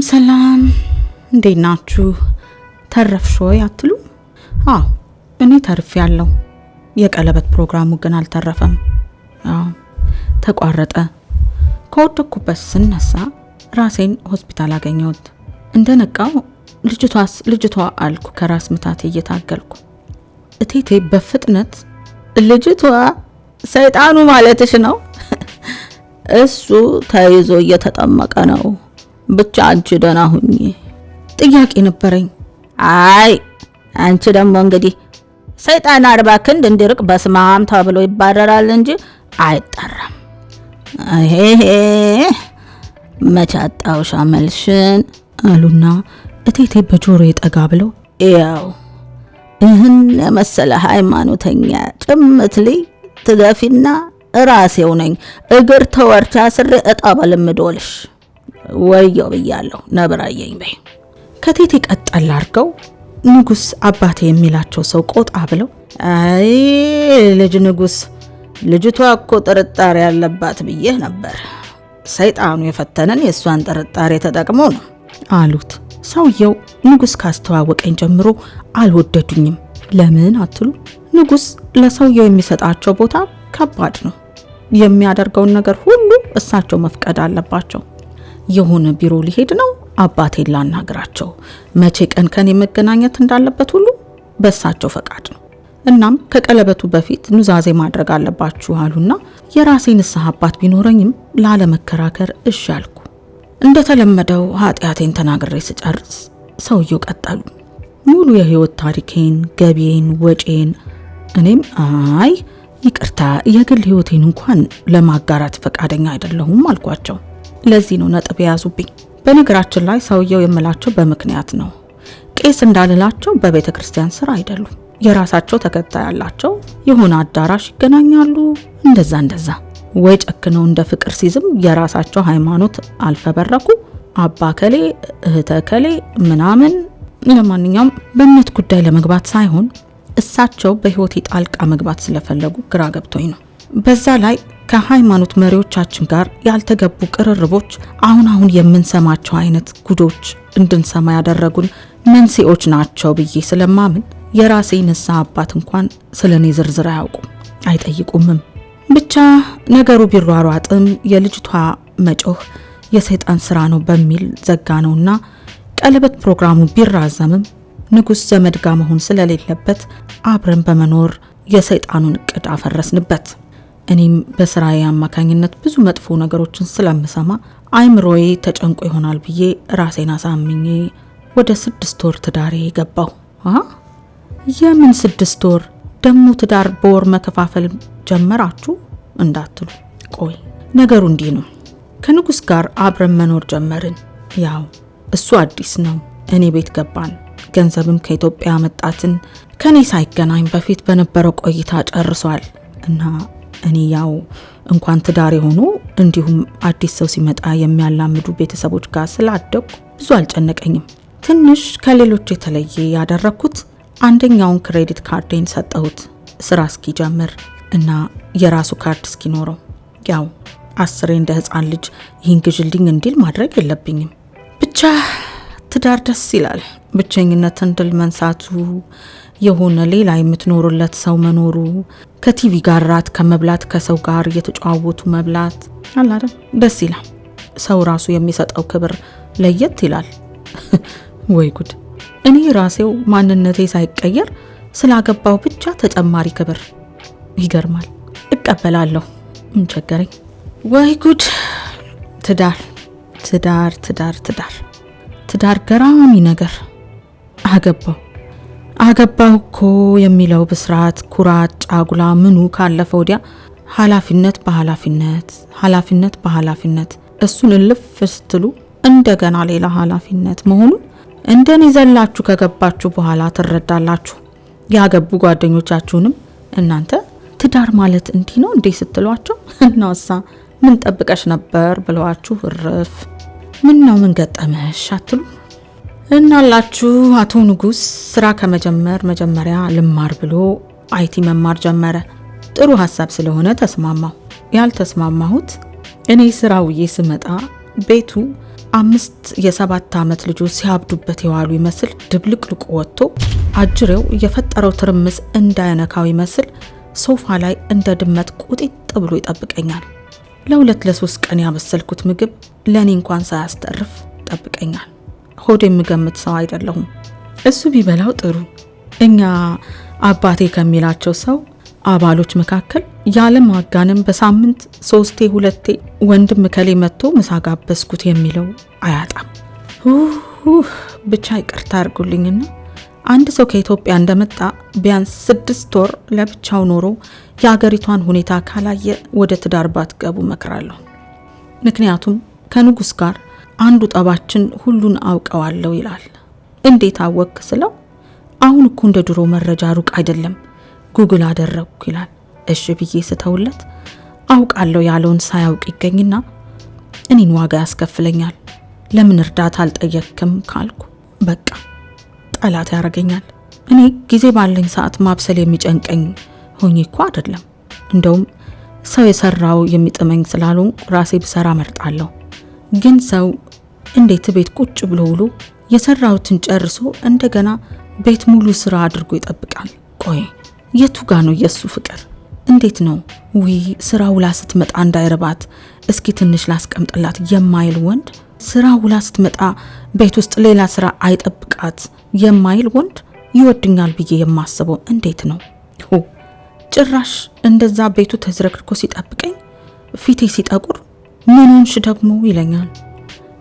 ሰላም፣ እንዴት ናችሁ? ተረፍሽ ወይ አትሉ? አዎ፣ እኔ ተርፌያለሁ። የቀለበት ፕሮግራሙ ግን አልተረፈም። አዎ፣ ተቋረጠ። ከወደኩበት ስነሳ ራሴን ሆስፒታል አገኘሁት። እንደነቃው ልጅቷስ ልጅቷ አልኩ ከራስ ምታቴ እየታገልኩ። እቴቴ በፍጥነት ልጅቷ ሰይጣኑ ማለትሽ ነው? እሱ ተይዞ እየተጠመቀ ነው። ብቻ አንቺ ደህና ሁኚ። ጥያቄ ነበረኝ። አይ፣ አንቺ ደግሞ እንግዲህ ሰይጣን 40 ክንድ እንዲርቅ በስማም ተብሎ ይባረራል እንጂ አይጠራም። ይሄ መች አጣውሽ አመልሽን አሉና እቴቴ በጆሮዬ ጠጋ ብለው ያው ይህን የመሰለ ሃይማኖተኛ ጭምት ልይ ትገፊና ራሴው ነኝ እግር ተወርቻ ስሬ እጣ በልምዶልሽ ወየው ብያለሁ። ነብር አየኝ በይ። ከቴቴ ቀጠል አድርገው ንጉስ አባቴ የሚላቸው ሰው ቆጣ ብለው አይ ልጅ ንጉስ፣ ልጅቷ እኮ ጥርጣሬ ያለባት ብዬህ ነበር። ሰይጣኑ የፈተነን የእሷን ጥርጣሬ ተጠቅሞ ነው አሉት። ሰውየው ንጉስ ካስተዋወቀኝ ጀምሮ አልወደዱኝም። ለምን አትሉ? ንጉስ ለሰውየው የሚሰጣቸው ቦታ ከባድ ነው። የሚያደርገውን ነገር ሁሉ እሳቸው መፍቀድ አለባቸው። የሆነ ቢሮ ሊሄድ ነው፣ አባቴን ላናግራቸው። መቼ ቀን ከኔ መገናኘት እንዳለበት ሁሉ በእሳቸው ፈቃድ ነው። እናም ከቀለበቱ በፊት ኑዛዜ ማድረግ አለባችሁ አሉና የራሴ ንስሐ አባት ቢኖረኝም ላለመከራከር እሺ አልኩ። እንደተለመደው ኃጢአቴን ተናግሬ ስጨርስ ሰውየው ቀጠሉ። ሙሉ የህይወት ታሪኬን፣ ገቢዬን፣ ወጪዬን። እኔም አይ ይቅርታ፣ የግል ህይወቴን እንኳን ለማጋራት ፈቃደኛ አይደለሁም አልኳቸው። ለዚህ ነው ነጥብ የያዙብኝ። በነገራችን ላይ ሰውየው የምላቸው በምክንያት ነው። ቄስ እንዳልላቸው በቤተ ክርስቲያን ስራ አይደሉም። የራሳቸው ተከታይ ያላቸው፣ የሆነ አዳራሽ ይገናኛሉ። እንደዛ እንደዛ ወይ ጨክነው እንደ ፍቅር ሲዝም የራሳቸው ሃይማኖት አልፈበረኩ፣ አባ ከሌ እህተ ከሌ ምናምን። ለማንኛውም በእምነት ጉዳይ ለመግባት ሳይሆን እሳቸው በህይወቴ ጣልቃ መግባት ስለፈለጉ ግራ ገብቶኝ ነው። በዛ ላይ ከሃይማኖት መሪዎቻችን ጋር ያልተገቡ ቅርርቦች አሁን አሁን የምንሰማቸው አይነት ጉዶች እንድንሰማ ያደረጉን መንስኤዎች ናቸው ብዬ ስለማምን የራሴ ንስሐ አባት እንኳን ስለ እኔ ዝርዝር አያውቁም፣ አይጠይቁምም። ብቻ ነገሩ ቢሯሯጥም የልጅቷ መጮህ የሰይጣን ስራ ነው በሚል ዘጋ ነውና ቀለበት ፕሮግራሙ ቢራዘምም ንጉስ ዘመድ ጋር መሆን ስለሌለበት አብረን በመኖር የሰይጣኑን እቅድ አፈረስንበት። እኔም በስራዬ አማካኝነት ብዙ መጥፎ ነገሮችን ስለምሰማ አይምሮዬ ተጨንቆ ይሆናል ብዬ ራሴን አሳምኜ ወደ 6 ወር ትዳሬ ገባሁ። የምን 6 ወር ደግሞ ትዳር በወር መከፋፈል ጀመራችሁ እንዳትሉ፣ ቆይ ነገሩ እንዲህ ነው። ከንጉስ ጋር አብረን መኖር ጀመርን። ያው እሱ አዲስ ነው፣ እኔ ቤት ገባን። ገንዘብም ከኢትዮጵያ መጣትን ከኔ ሳይገናኝ በፊት በነበረው ቆይታ ጨርሷል። እና እኔ ያው እንኳን ትዳር የሆኑ እንዲሁም አዲስ ሰው ሲመጣ የሚያላምዱ ቤተሰቦች ጋር ስላደኩ ብዙ አልጨነቀኝም። ትንሽ ከሌሎች የተለየ ያደረኩት አንደኛውን credit card ኤን ሰጠሁት ስራ እስኪጀምር እና የራሱ ካርድ እስኪኖረው። ያው አስሬ እንደ ህፃን ልጅ ይህን ግዥልኝ እንዲል ማድረግ የለብኝም። ብቻ ትዳር ደስ ይላል። ብቸኝነትን ድል መንሳቱ፣ የሆነ ሌላ የምትኖሩለት ሰው መኖሩ፣ ከቲቪ ጋር ራት ከመብላት ከሰው ጋር እየተጨዋወቱ መብላት አለ አይደል? ደስ ይላል። ሰው ራሱ የሚሰጠው ክብር ለየት ይላል። ወይ ጉድ! እኔ ራሴው ማንነቴ ሳይቀየር ስላገባው ብቻ ተጨማሪ ክብር። ይገርማል። እቀበላለሁ። ምን ቸገረኝ? ወይ ጉድ! ትዳር ትዳር ትዳር ትዳር ትዳር ገራሚ ነገር። አገባው አገባው እኮ የሚለው ብስራት፣ ኩራት፣ ጫጉላ ምኑ ካለፈ ወዲያ ኃላፊነት በኃላፊነት ኃላፊነት በኃላፊነት እሱን እልፍ ስትሉ እንደገና ሌላ ኃላፊነት መሆኑን እንደኔ ዘላችሁ ከገባችሁ በኋላ ትረዳላችሁ። ያገቡ ጓደኞቻችሁንም እናንተ ትዳር ማለት እንዲህ ነው እንዴ ስትሏቸው እናሳ ምን ጠብቀሽ ነበር ብለዋችሁ እርፍ። ምን ነው ምን ገጠመሽ አትሉ? እናላችሁ አቶ ንጉስ ስራ ከመጀመር መጀመሪያ ልማር ብሎ IT መማር ጀመረ። ጥሩ ሀሳብ ስለሆነ ተስማማሁ። ያልተስማማሁት እኔ ስራ ውዬ ስመጣ ቤቱ 5 የ7 ዓመት ልጆች ሲያብዱበት የዋሉ ይመስል ድብልቅልቁ ወጥቶ አጅሬው የፈጠረው ትርምስ እንዳይነካው ይመስል ሶፋ ላይ እንደ ድመት ቁጢጥ ብሎ ይጠብቀኛል። ለ2 ለ3 ቀን ያበሰልኩት ምግብ ለኔ እንኳን ሳያስተርፍ ጠብቀኛል። ሆድ የምገምት ሰው አይደለሁም። እሱ ቢበላው ጥሩ። እኛ አባቴ ከሚላቸው ሰው አባሎች መካከል ያለም ማጋነን በሳምንት 3 2 ወንድም ከሌ መጥቶ ምሳ ጋበዝኩት የሚለው አያጣም። ብቻ ይቅርታ አድርጉልኝና አንድ ሰው ከኢትዮጵያ እንደመጣ ቢያንስ 6 ወር ለብቻው ኖሮ የአገሪቷን ሁኔታ ካላየ ወደ ትዳር ባትገቡ እመክራለሁ። ምክንያቱም ከንጉስ ጋር አንዱ ጠባችን ሁሉን አውቀዋለሁ ይላል። እንዴት አወክ ስለው አሁን እኮ እንደ ድሮ መረጃ ሩቅ አይደለም ጉግል አደረግኩ ይላል። እሺ ብዬ ስተውለት አውቃለሁ ያለውን ሳያውቅ ይገኝና እኔን ዋጋ ያስከፍለኛል። ለምን እርዳታ አልጠየቅክም ካልኩ በቃ ጠላት ያረገኛል። እኔ ጊዜ ባለኝ ሰዓት ማብሰል የሚጨንቀኝ ሆኜ እኮ አይደለም። እንደውም ሰው የሰራው የሚጥመኝ ስላልሆንኩ ራሴ ብሰራ መርጣለሁ። ግን ሰው እንዴት ቤት ቁጭ ብሎ ውሎ የሰራውትን ጨርሶ እንደገና ቤት ሙሉ ስራ አድርጎ ይጠብቃል? ቆይ የቱ ጋ ነው የሱ ፍቅር? እንዴት ነው ውይ ስራ ውላ ስትመጣ እንዳይረባት እስኪ ትንሽ ላስቀምጥላት የማይል ወንድ፣ ስራ ውላ ስትመጣ ቤት ውስጥ ሌላ ስራ አይጠብቃት የማይል ወንድ ይወድኛል ብዬ የማስበው እንዴት ነው? ሆ ጭራሽ እንደዛ ቤቱ ተዝረክርኮ ሲጠብቀኝ ፊቴ ሲጠቁር ምን ሆንሽ ደግሞ ይለኛል።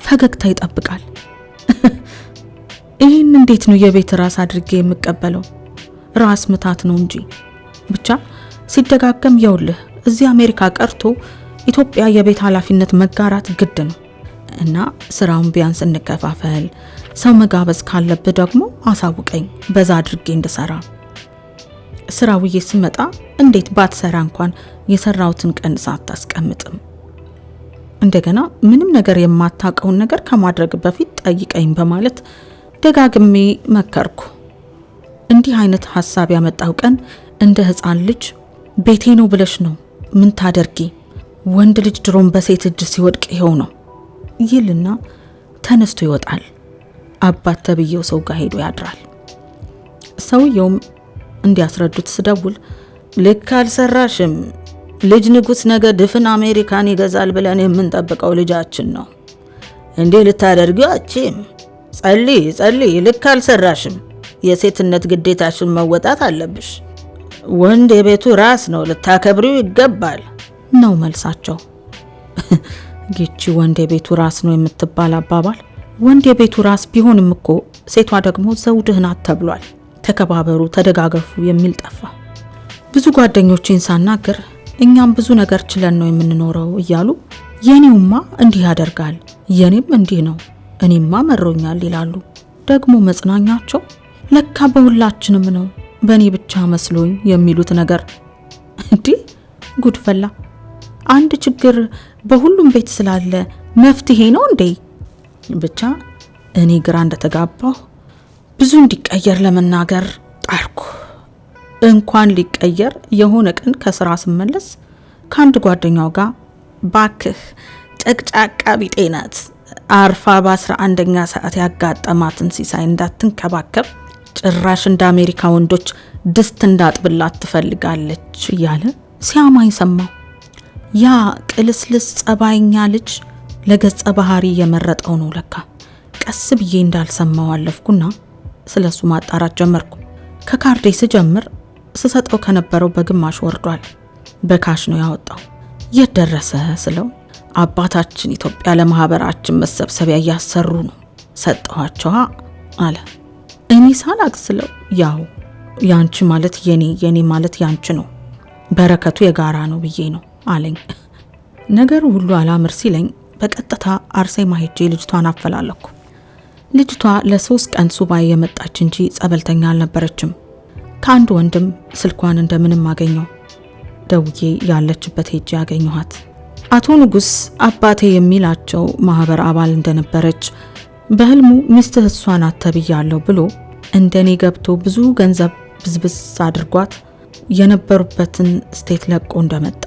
ፈገግታ ይጠብቃል። ይሄን እንዴት ነው የቤት ራስ አድርጌ የምቀበለው? ራስ ምታት ነው እንጂ። ብቻ ሲደጋገም የውልህ እዚህ አሜሪካ ቀርቶ ኢትዮጵያ የቤት ኃላፊነት መጋራት ግድ ነው እና ስራውን ቢያንስ እንከፋፈል፣ ሰው መጋበዝ ካለብህ ደግሞ አሳውቀኝ በዛ አድርጌ እንድሰራ። ስራ ውዬ ስመጣ እንዴት ባትሰራ እንኳን የሰራሁትን ቀንሳ አታስቀምጥም? እንደገና ምንም ነገር የማታውቀውን ነገር ከማድረግ በፊት ጠይቀኝ በማለት ደጋግሜ መከርኩ። እንዲህ አይነት ሐሳብ ያመጣው ቀን እንደ ህፃን ልጅ ቤቴ ነው ብለሽ ነው ምን ታደርጊ? ወንድ ልጅ ድሮም በሴት እጅ ሲወድቅ ይኸው ነው ይልና ተነስቶ ይወጣል። አባት ተብዬው ሰው ጋር ሄዶ ያድራል። ሰውየውም እንዲያስረዱት ስደውል ልክ አልሰራሽም፣ ልጅ ንጉስ ነገ ድፍን አሜሪካን ይገዛል ብለን የምንጠብቀው ልጃችን ነው። እንዴ ልታደርጊው አትችይም። ጸልይ ጸልይ፣ ልክ አልሰራሽም። የሴትነት ግዴታሽን መወጣት አለብሽ። ወንድ የቤቱ ራስ ነው፣ ልታከብሪው ይገባል ነው መልሳቸው። ይቺ ወንድ የቤቱ ራስ ነው የምትባል አባባል ወንድ የቤቱ ራስ ቢሆንም እኮ ሴቷ ደግሞ ዘውድህ ናት ተብሏል። ተከባበሩ፣ ተደጋገፉ የሚል ጠፋ። ብዙ ጓደኞቼን ሳናግር እኛም ብዙ ነገር ችለን ነው የምንኖረው እያሉ የኔውማ እንዲህ ያደርጋል፣ የኔም እንዲህ ነው፣ እኔማ መሮኛል ይላሉ። ደግሞ መጽናኛቸው ለካ በሁላችንም ነው በኔ ብቻ መስሎኝ የሚሉት ነገር እንዴ ጉድ ፈላ። አንድ ችግር በሁሉም ቤት ስላለ መፍትሄ ነው እንዴ? ብቻ እኔ ግራ እንደተጋባሁ ብዙ እንዲቀየር ለመናገር ጣርኩ። እንኳን ሊቀየር የሆነ ቀን ከስራ ስመለስ ከአንድ ጓደኛው ጋር ባክህ ጨቅጫቃ ቢጤ ናት አርፋ በ11ኛ ሰዓት ያጋጠማትን ሲሳይ እንዳትንከባከብ ጭራሽ እንደ አሜሪካ ወንዶች ድስት እንዳጥብላት ትፈልጋለች እያለ ሲያማኝ ሰማሁ። ያ ቅልስልስ ጸባይኛ ልጅ ለገጸ ባህሪ የመረጠው ነው ለካ። ቀስ ብዬ እንዳልሰማው አለፍኩና ስለሱ ማጣራት ጀመርኩ። ከካርዴ ስጀምር ስሰጠው ከነበረው በግማሽ ወርዷል። በ cash ነው ያወጣው። የት ደረሰ ስለው አባታችን ኢትዮጵያ ለማህበራችን መሰብሰቢያ እያሰሩ ነው ሰጠኋቸው አለ። እኔ ሳላቅ ስለው ያው ያንቺ ማለት የኔ የኔ ማለት ያንቺ ነው፣ በረከቱ የጋራ ነው ብዬ ነው አለኝ። ነገሩ ሁሉ አላምር ሲለኝ በቀጥታ አርሴማ ሄጄ ልጅቷን አፈላለኩ። ልጅቷ ለ3 ቀን ሱባኤ የመጣች እንጂ ጸበልተኛ አልነበረችም። ከአንድ ወንድም ስልኳን እንደምንም አገኘው። ደውዬ ያለችበት ሄጄ አገኘኋት። አቶ ንጉስ አባቴ የሚላቸው ማህበር አባል እንደነበረች በህልሙ ሚስትህ እሷ ናት ተብያለሁ ብሎ እንደኔ ገብቶ ብዙ ገንዘብ ብዝብዝ አድርጓት የነበሩበትን state ለቆ እንደመጣ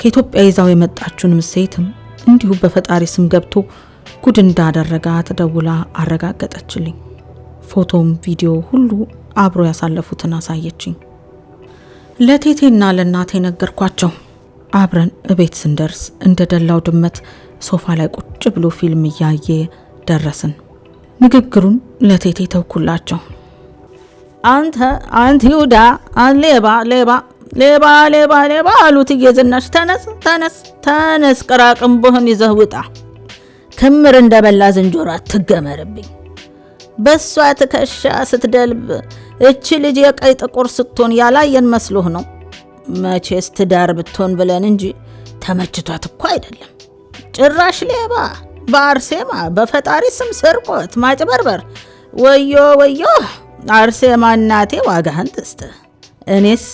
ከኢትዮጵያ ይዛው የመጣችውን ሴትም እንዲሁ በፈጣሪ ስም ገብቶ ጉድ እንዳደረጋት ደውላ አረጋገጠችልኝ። ፎቶም ቪዲዮ ሁሉ አብሮ ያሳለፉትን አሳየችኝ። ለቴቴና ለእናቴ ነገርኳቸው። አብረን እቤት ስንደርስ እንደ ደላው ድመት ሶፋ ላይ ቁጭ ብሎ ፊልም እያየ ደረስን። ንግግሩን ለቴቴ ተውኩላቸው። አንተ አንተ ይሁዳ ሌባ ሌባ ሌባ ሌባ ሌባ አሉት እየዝናሽ። ተነስ ተነስ ተነስ፣ ቅራቅንቦህን ይዘህ ውጣ። ክምር እንደበላ ዝንጀሮ አትገመርብኝ። በሷ ትከሻ ስትደልብ እቺ ልጅ የቀይ ጥቁር ስትሆን ያላየን መስሎህ ነው? መቼስ ትዳር ብትሆን ብለን እንጂ ተመችቷት እኮ አይደለም። ጭራሽ ሌባ፣ በአርሴማ በፈጣሪ ስም ስርቆት፣ ማጭበርበር። ወዮ ወዮ! አርሴማ እናቴ ዋጋህን ትስጥ። እኔስ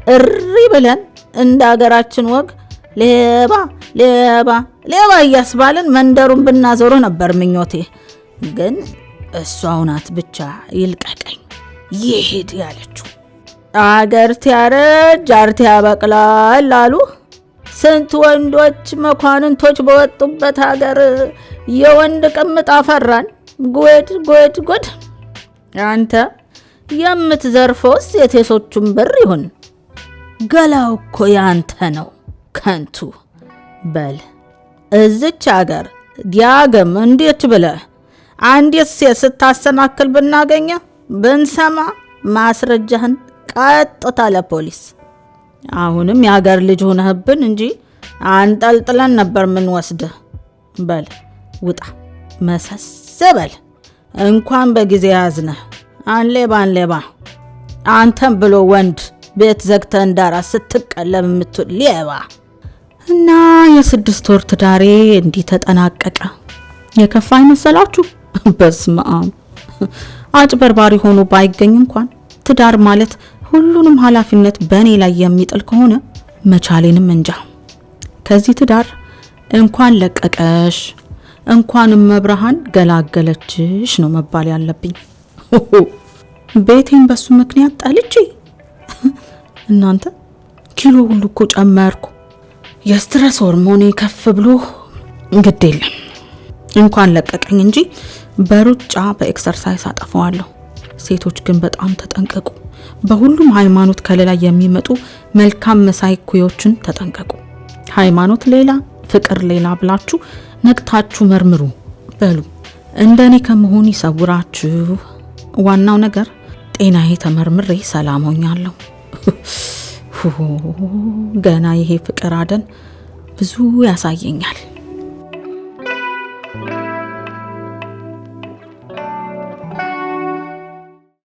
እሪ ብለን እንደ አገራችን ወግ ሌባ ሌባ ሌባ እያስባልን መንደሩን ብናዞሩ ነበር ምኞቴ። ግን እሷው ናት ብቻ ይልቀቀኝ ይሄድ ያለችው። አገር ቲያረጅ አርት ያበቅላል አሉ። ስንት ወንዶች መኳንንቶች በወጡበት ሀገር የወንድ ቅምጥ አፈራን። ጉድ ጉድ ጉድ! አንተ የምትዘርፈውስ የቴሶቹን ብር ይሁን፣ ገላው እኮ ያንተ ነው። ከንቱ በል እዝች አገር ዲያግም እንዴት ብለህ አንዲት ሴት ስታሰናክል ብናገኘ ብንሰማ ማስረጃህን ቀጥታ ለፖሊስ። አሁንም የአገር ልጅ ሆነህብን እንጂ አንጠልጥለን ነበር ምንወስድህ። በል ውጣ፣ መሰስ በል። እንኳን በጊዜ ያዝነህ። አንሌባ አንሌባ፣ አንተም ብሎ ወንድ ቤት ዘግተህ እንዳራስ ስትቀለብ የምትውል ሌባ። እና የ6 ወር ትዳሬ እንዲህ ተጠናቀቀ። የከፋ አይመሰላችሁ? በስመ አብ። አጭበርባሪ ሆኖ ባይገኝ እንኳን ትዳር ማለት ሁሉንም ኃላፊነት በእኔ ላይ የሚጥል ከሆነ መቻሌንም እንጃ። ከዚህ ትዳር እንኳን ለቀቀሽ እንኳን እመብርሃን ገላገለችሽ ነው መባል ያለብኝ። ቤቴን በሱ ምክንያት ጠልቼ እናንተ ኪሎ ሁሉ እኮ ጨመርኩ። የ stress ሆርሞኔ ከፍ ብሎ ግድ የለም እንኳን ለቀቀኝ እንጂ በሩጫ በ exercise አጠፋዋለሁ። ሴቶች ግን በጣም ተጠንቀቁ። በሁሉም ሃይማኖት ከለላ የሚመጡ መልካም መሳይ ኩዮችን ተጠንቀቁ። ሃይማኖት ሌላ ፍቅር ሌላ ብላችሁ ነቅታችሁ መርምሩ በሉ። እንደኔ ከመሆን ይሰውራችሁ። ዋናው ነገር ጤናዬ ተመርምሬ ሰላም ሆኛለሁ። ገና ይሄ ፍቅር አደን ብዙ ያሳየኛል።